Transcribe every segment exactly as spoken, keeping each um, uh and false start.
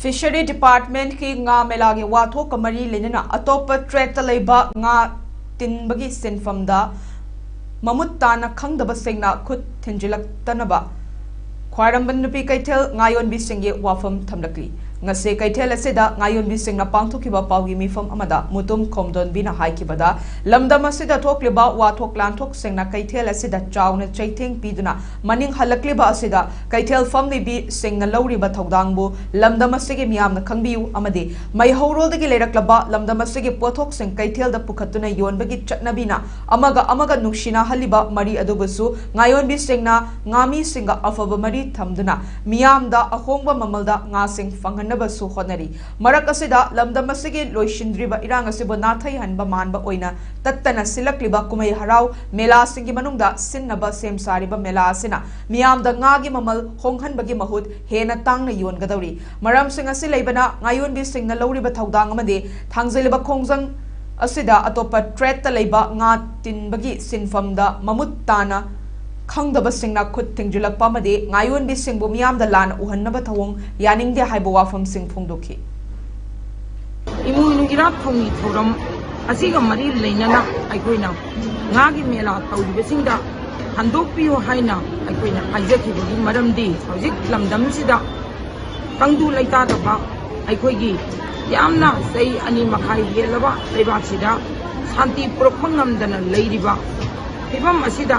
Fishery ꯗꯤꯄꯥꯔꯠꯃꯦꯟꯠꯀꯤ ꯉꯥ ꯃꯦꯂꯥꯒꯤ ꯋꯥꯊꯣꯛꯀ ꯃꯔꯤ ꯂꯩꯅꯅ ꯑꯇꯣꯞꯄ ꯇ꯭ꯔꯦꯠꯇ ꯂꯩꯕ ꯉꯥ ꯇꯤꯟꯕꯒꯤ ꯁꯤꯟꯐꯝꯗ ꯃꯃꯨꯠ ꯇꯥꯅ ꯈꯪꯗꯕꯁꯤꯡꯅ ꯈꯨꯠ ꯊꯤꯟꯖꯤꯜꯂꯛꯇꯅꯕ ꯈ꯭ꯋꯥꯏꯔꯝꯕꯟ ꯅꯨꯄꯤ ꯀꯩꯊꯦꯜ ꯉꯥꯌꯣꯟꯕꯤꯁꯤꯡꯒꯤ ꯋꯥꯐꯝ ꯊꯝꯂꯛꯂꯤ꯫ ꯉꯁꯤ ꯀꯩꯊꯦꯜ ꯑꯁꯤꯗ ꯉꯥꯌꯣꯟꯕꯤꯁꯤꯡꯅ ꯄꯥꯡꯊꯣꯛꯈꯤꯕ ꯄꯥꯎꯒꯤ ꯃꯤꯐꯝ ꯑꯃꯗ ꯃꯨꯇꯨꯝ ꯈꯣꯝꯗꯣꯟꯕꯤꯅ ꯍꯥꯏꯈꯤꯕꯗ, ꯂꯝꯗꯝ ꯑꯁꯤꯗ ꯊꯣꯛꯂꯤꯕ ꯋꯥꯊꯣꯛ ꯂꯥꯟꯊꯣꯛꯁꯤꯡꯅ ꯀꯩꯊꯦꯜ ꯑꯁꯤꯗ ꯆꯥꯎꯅ ꯆꯩꯊꯦꯡ ꯄꯤꯗꯨꯅ ꯃꯅꯤꯡ ꯍꯜꯂꯛꯂꯤꯕ ꯑꯁꯤꯗ ꯀꯩꯊꯦꯜ ꯐꯝꯂꯤꯕꯤꯁꯤꯡꯅ ꯂꯧꯔꯤꯕ ꯊꯧꯗꯥꯡꯕꯨ ꯂꯝꯗꯝ ꯑꯁꯤꯒꯤ ꯃꯤꯌꯥꯝꯅ ꯈꯪꯕꯤꯌꯨ ꯑꯃꯗꯤ ꯃꯩꯍꯧꯔꯣꯜꯗꯒꯤ ꯂꯩꯔꯛꯂꯕ ꯂꯝꯗꯝ ꯑꯁꯤꯒꯤ ꯄꯣꯠꯊꯣꯛꯁꯤꯡ ꯀꯩꯊꯦꯜꯗ ꯄꯨꯈꯠꯇꯨꯅ ꯌꯣꯟꯕꯒꯤ ꯆꯠꯅꯕꯤꯅ ꯑꯃꯒ ꯑꯃꯒ ꯅꯨꯡꯁꯤꯅꯍꯜꯂꯤꯕ ꯃꯔꯤ ꯑꯗꯨꯕꯨꯁꯨ ꯉꯥꯌꯣꯟꯕꯤꯁꯤꯡꯅ ꯉꯥꯃꯤꯁꯤꯡꯒ ꯑꯐꯕ ꯃꯔꯤ ꯊꯝꯗꯨꯅ ꯃꯤꯌꯥꯝꯗ ꯑꯍꯣꯡꯕ ꯃꯃꯜꯗ ꯉꯥꯁꯤꯡ ꯐꯪꯍꯟꯅꯕꯁꯨ ꯍꯣꯠꯅꯔꯤ꯫ ꯃꯔꯛ ꯑꯁꯤꯗ ꯂꯝꯗꯝ ꯑꯁꯤꯒꯤ ꯂꯣꯏꯁꯤꯟꯗ꯭ꯔꯤꯕ ꯏꯔꯥꯡ ꯑꯁꯤꯕꯨ ꯅꯥꯊꯩꯍꯟꯕ ꯃꯥꯟꯕ ꯑꯣꯏꯅ ꯇꯠꯇꯅ ꯁꯤꯜꯂꯛꯂꯤꯕ ꯀꯨꯝꯍꯩ ꯍꯔꯥꯎ ꯃꯦꯂꯥꯁꯤꯡꯒꯤ ꯃꯅꯨꯡꯗ ꯁꯤꯟꯅꯕ ꯁꯦꯝ ꯁꯥꯔꯤꯕ ꯃꯦꯂꯥ ꯑꯁꯤꯅ ꯃꯤꯌꯥꯝꯗ ꯉꯥꯒꯤ ꯃꯃꯜ ꯍꯣꯡꯍꯟꯕꯒꯤ ꯃꯍꯨꯠ ꯍꯦꯟꯅ ꯇꯥꯡꯅ ꯌꯣꯟꯒꯗꯧꯔꯤ꯫ ꯃꯔꯝꯁꯤꯡ ꯑꯁꯤ ꯂꯩꯕꯅ ꯉꯥꯌꯣꯟꯕꯤꯁꯤꯡꯅ ꯂꯧꯔꯤꯕ ꯊꯧꯗꯥꯡ ꯑꯃꯗꯤ ꯊꯥꯡꯖꯤꯜꯂꯤꯕ ꯈꯣꯡꯖꯪ ꯑꯁꯤꯗ ꯑꯇꯣꯞꯄ ꯇ꯭ꯔꯦꯠꯇ ꯂꯩꯕ ꯉꯥ ꯇꯤꯟꯕꯒꯤ ꯁꯤꯟꯐꯝꯗ ꯃꯃꯨꯠ ꯇꯥꯅ ꯈꯪꯗꯕꯁꯤꯡꯅ ꯈꯨꯠ ꯊꯤꯡꯖꯤꯜꯂꯛꯄ ꯑꯃꯗꯤ ꯉꯥꯌꯣꯟꯕꯤꯁꯤꯡꯕꯨ ꯃꯤꯌꯥꯝꯗ ꯂꯥꯟꯅ ꯎꯍꯟꯅꯕ ꯊꯧꯑꯣꯡ ꯌꯥꯅꯤꯡꯗꯦ ꯍꯥꯏꯕ ꯋꯥꯐꯝꯁꯤꯡ ꯐꯣꯡꯗꯣꯛꯈꯤ꯫ ꯏꯃꯣꯏꯅꯨ ꯏꯔꯥꯠ ꯊꯧꯅꯤ ꯊꯧꯔꯝ ꯑꯁꯤꯒ ꯃꯔꯤ ꯂꯩꯅꯅ ꯑꯩꯈꯣꯏꯅ ꯉꯥꯒꯤ ꯃꯦꯂꯥ ꯇꯧꯔꯤꯕꯁꯤꯡꯗ ꯍꯟꯗꯣꯛꯄꯤꯌꯨ ꯍꯥꯏꯅ ꯑꯩꯈꯣꯏꯅ ꯍꯥꯏꯖꯈꯤꯕꯒꯤ ꯃꯔꯝꯗꯤ, ꯍꯧꯖꯤꯛ ꯂꯝꯗꯝꯁꯤꯗ ꯇꯪꯗꯨ ꯂꯩꯇꯥꯗꯕ, ꯑꯩꯈꯣꯏꯒꯤ ꯌꯥꯝꯅ ꯆꯍꯤ ꯑꯅꯤ ꯃꯈꯥꯏ ꯍꯦꯜꯂꯕ ꯂꯩꯕꯥꯛꯁꯤꯗ ꯁꯥꯟꯇꯤ ꯄꯨꯔꯛꯄ ꯉꯝꯗꯅ ꯂꯩꯔꯤꯕ ꯐꯤꯕꯝ ꯑꯁꯤꯗ,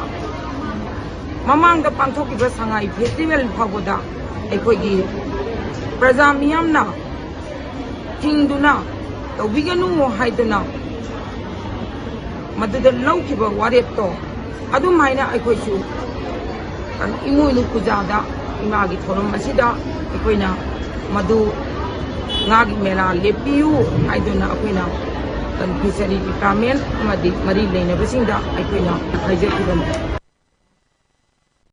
ꯃꯃꯥꯡꯗ ꯄꯥꯡꯊꯣꯛꯈꯤꯕ ꯁꯉꯥꯏ ꯐꯦꯁꯇꯤꯚꯦꯜ ꯐꯥꯎꯕꯗ ꯑꯩꯈꯣꯏꯒꯤ ꯄ꯭ꯔꯖꯥ ꯃꯤꯌꯥꯝꯅ ꯊꯤꯡꯗꯨꯅ ꯇꯧꯕꯤꯒꯅꯨ ꯍꯥꯏꯗꯨꯅ ꯃꯗꯨꯗ ꯂꯧꯈꯤꯕ ꯋꯥꯔꯦꯞꯇꯣ, ꯑꯗꯨꯝ ꯍꯥꯏꯅ ꯑꯩꯈꯣꯏꯁꯨ ꯏꯃꯣꯏꯅꯨ ꯄꯨꯖꯥꯗ, ꯏꯃꯥꯒꯤ ꯊꯧꯔꯝ ꯑꯁꯤꯗ ꯑꯩꯈꯣꯏꯅ ꯃꯗꯨ ꯉꯥꯒꯤ ꯃꯦꯂꯥ ꯂꯦꯞꯄꯤꯌꯨ ꯍꯥꯏꯗꯨꯅ ꯑꯩꯈꯣꯏꯅ ꯐꯤꯁꯔꯤ ꯗꯤꯄꯥꯔꯠꯃꯦꯟ ꯑꯃꯗꯤ ꯃꯔꯤ ꯂꯩꯅꯕꯁꯤꯡꯗ ꯑꯩꯈꯣꯏꯅ ꯍꯥꯏꯖꯈꯤꯕꯅꯤ꯫